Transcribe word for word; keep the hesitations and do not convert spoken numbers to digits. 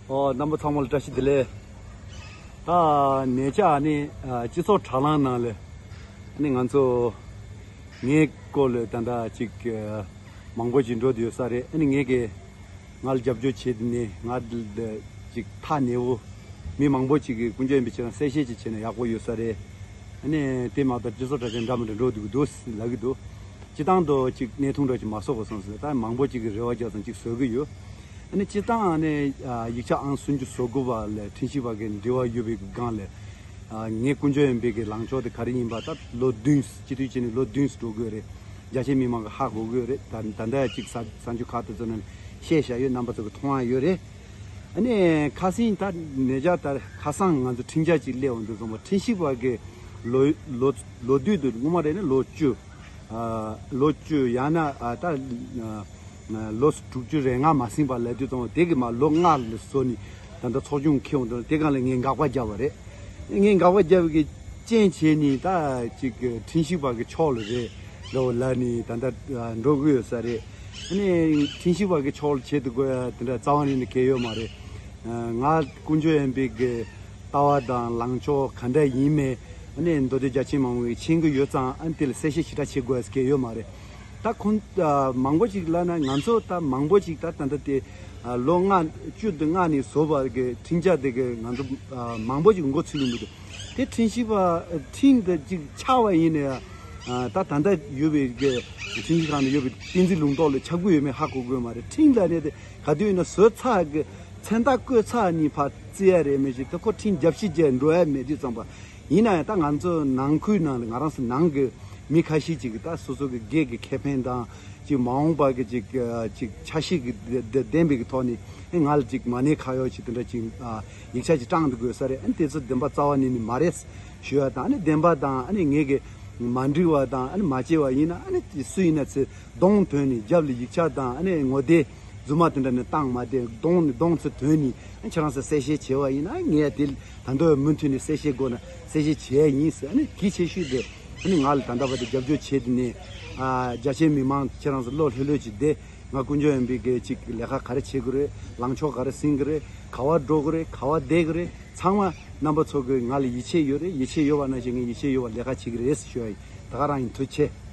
ཨོ། རྣམ་པ་ཚང་མ་ལ་བཀྲ་ཤིས་བདེ་ལེགས། ད་ཉེ་ཆར་ནི་ཨ་སྤྱི་ཚོགས་དྲ་ལམ་ནང་ལ་ནི་ང་ཚོ་ངའི་སྐོར་ལ་ད་ལྟ་ཅིག་ཨ་མང་པོ་ཅིག་འགྲོ་བསྡད་ཡོད་ས་རེད། ཨ་ནི་ངས་ཀྱི་ང་ལ་རྒྱབ་སྐྱོར་བྱེད་དེ་ནི་ང་ལ་ཅིག་ཐག་ཉེ་བོ་མི་མང་པོ་ཅིག་གིས་དཀོན་མཆོག་ཡིན་པའི་ཕྱིར་ན་གསལ་བཤད་ཅིག་བྱས་ན་ཡག་པོ་ཡོད་ས་རེད། ཨ་ནི་དེ་མ་གཏོགས་སྤྱི་ཚོགས་དྲ་ཞབས་འདྲ་མི་འདྲ་འགྲོ་འདུག་འདུག་ལབ་ཀྱི་འདུག་སྤྱི་བཏང་དུ་ཅིག་གནས་ཐུང་འདྲ་ཅིག་མ་བཟོ་དགོས་བསམ་སོང་། ད་མང་པོ་ཅིག་གིས་རེ་བ་རྒྱག་ཙང་ཅིག་བཟོ་གི་ཡོད། ཨ་ནི་སྤྱི་བཏང་ཨ་ནི་ཡིག་ཆ་ཨང་སུམ་ཅུ་སོ་དགུ་པ་ལ་ཁྲིམས་ཞིབ་པ་གི་འབྲེལ་བ་ཡོད་པའི་སྒང་ལ་ངའི་དཀོན་མཆོག་ཡིན་པའི་གི་ལངས་ཕྱོགས་དེ་ག་རེ་ཡིན་པ་ད་ལོ་བདུན་སྤྱི་འཐུས་བྱས་ནས་ལོ་བདུན་འགྲོ་དགོས་རེད། རྒྱ་ཆེ་མི་མང་གི་ཧ་གོ་གི་རེད། ད་ད་ལྟ་ཅིག་ས་ས་འཇུ་ཁ་ཏུ་ཚོ་ནས་བཤད་བཞག་ཡོད། རྣམ་པ་ཚོ་གི་མཐོང་ཡ་ཡོད་རེད། ཨ་ནི་ཁ་སང་ད་ཉེ་ཆར་ད་ཁ་སང་ང་ཚོ་ཁྲིམས་འཆར་ཅིག་སླེབས་འོང་དུས་ཙམ་པ་ཁྲིམས་ཞིབ་པ་གི་ལོ་ལོ་ལོ་དུས་དུ་སྔོན་མ་རེད་ན་ལོ་བཅུ། ཨ་ལོ་བཅུ་ཡང་ན་ཨ་ད་ཨ་ལོ་དྲུག་ཅུ་རེ་ལྔ་མ་ཟིན་པ་ལབ་དུས་ཙམ་པ་དེ་གི་མ་ལོ་ལྔ་ལ་སོ་ནི་ད་ལྟ་ཚོགས་ཆུང་འཁེལ་འོང་དུས་དེ་གང་ལ་ངས་འགག་པ་བརྒྱབ་པ་རེད། ངས་འགག་པ་བརྒྱབ་པའི་རྐྱེན་བྱས་ནི་ད་ཅིག་ཁྲིམས་ཞིབ་པ་གི་ཕྱོགས་ལ་རེད་འགྲོ་ལ་ནི་ད་ལྟ་འགྲོ་གི་ཡོད་ས་རེད། ཨ་ནི་ཁྲིམས་ཞིབ་པ་གི་ཕྱོགས་ལ་བྱེད་དུ་དགོས་ཡ་དེ་འདྲ་རྩ་བ་ནས་ནི་གལ་ཡོད་མ་རེད། ང་དཀོན་མཆོག་ཡིན་པའི་གི་ལྟ་བ་དང་ལངས་ཕྱོགས་ག་འདྲ་ཡིན་མིན་ཨ་ནི་མདོ་སྟོད་རྒྱ་ཆེ་མང་པོས་མཁྱེན་གི་ཡོད་ཙང་ཨ་ནི་དེ་ལ་གསལ་བཤད་ཞེ་དྲག་བྱེད་དགོས་ཡ་གལ་ཡོད་མ་རེད། ད་ཁོང་ཨ་མང་པོ་ཅིག་ལབ་ན་ང་ཚོ་ད་མང་པོ་ཅིག་ད་ད་ལྟ་དེ་ཨ་ལོ་ལྔ་བཅུ་དང་ལྔ་ནས་བཟོ་བ་གི་ཁྲིམས་འཆར་དེ་གི་ང་ཚོ་ཨ་མང་པོ་ཅིག་མགོ་ཚོས་གི་མི་འདུག་དེ་ཁྲིམས་ཞིབ་པ་ཁྲིམས་དེ་ཅིག་ཆགས་པ་ཡིན་ན་ཡང་ཨ་ད་ད་ལྟ་ཡོད་པའི་གི་ཁྲིམས་ཞིབ་ཁང་ནང་ཡོད་པའི་བསྟན་འཛིན་ལུང་རྟོགས་ལ་ཆགས་ཀྱི་ཡོད་མེད་ཧ་གོ་གི་ཡོད་མ་རེད། ཁྲིམས་ལ་ནས་དེ་ག་དུས་ཡིན་ན་བཟོ་ཚར་གི་མཚན་རྟགས་བཀོད་ཚར་ནས་ཕར་བརྩི་ཡ་རེད། མི་ཞིག་ད་ཁོ་ཁྲིམས་རྒྱབ་བཤིག་བྱས་འགྲོ་ཡ་མེད་དུས་ཙམ་པ་ཡིན་ན་ཡང་ད་ང་ཚོ་ནང་ཁུལ་ནང་ལ་ང་རང་ཚོ་ནང་གི་མི་ཁ་ཤས་ཅིག་གིས་ད་སོ་སོ་གི་སྒེར་གྱི་ཁེ་ཕན་དང་ཅིག་མ་འོངས་པ་གི་ཅིག་ཅིག་ཆ་ཤས་ཀྱི་ལྡན་པའི་གི་ཐོག་ནས་ང་ལ་ཅིག་མ་ཎི་ཁ་གཡོག་ཅིག་དེ་འདྲ་ཅིག་ཡིག་ཆ་ཅིག་བཀྲམ་དུ་དགོས་ས་རེད། ཨ་ནི་དེ་ཚོ་བདེན་པ་རྩ་བ་ནས་ནི་མ་རེད་ཞུ་ཡ་དང་། ཨ་ནི་བདེན་པ་དང་ཨ་ནི་ངེད་ཀྱི་མ་འགྲིག་པ་དང་ཨ་ནི་མ་བྱས་པ་ཡིན་ན་ཨ་ནི་སུ་ཡིན་ན་ཚེ་གདོང་ཐོན་ནས་རྒྱབ་ལ་ཡིག་ཆ་དང་ཨ་ནི་ངོ་དེབ་རྫུན་མ་དེ་འདྲ་ནི་བཏང་མ་བསྡད། གདོང་ནས་གདོང་ཚུར་ཐོན་ནས་ཨ་ཁྱེད་རང་ཚོ་གསལ་བཤད་བྱས་པ་ཡིན་ན་ངས་དེ་ད་དུང་མུ་མཐུད་ནས་གསལ་བཤད་དགོས་ན་གསལ་བཤད་བྱས་ཡིན་ཟེར། ཨ་ནི་གལ་ཆེ་ཤོས་དེ་ཨ་ནི་ང་ལ་ད་ལྟ་བར་དུ་རྒྱབ་སྐྱོར་བྱས་དེ་ནས་ཨ་རྒྱ་ཆེའི་མི་མང་ཁྱེད་རང་ཚོ་བློ་ལྷོད་ལྷོད་ཅིག་བསྡད། ང་དཀོན་མཆོག་ཡིན་པའི་གི་ཅིག་ལས་ཀ་ག་རེ་བྱེད་དགོས་རེད། ལངས་ཕྱོགས་ག་རེ་ཟིན་གི་རེད། ག་བ་འགྲོ་གི་རེད། ག་བ་བསྡད་གི་རེད། ཚང་མ་རྣམ་པ་ཚོ་གི་ང་ལ་ཡིད་ཆེས་ཡོད་རེད། ཡིད་ཆེས་ཡོད་པ་ནང་བཞིན་ངས་ཡིད་ཆེས་ཡོད་པ་ལས་ཀ་བྱེད་གི་རེད་ཞུ་ཡ་ཡིན། ད་ག་རང་ཡིན། ཐུགས་རྗེ་ཆེ།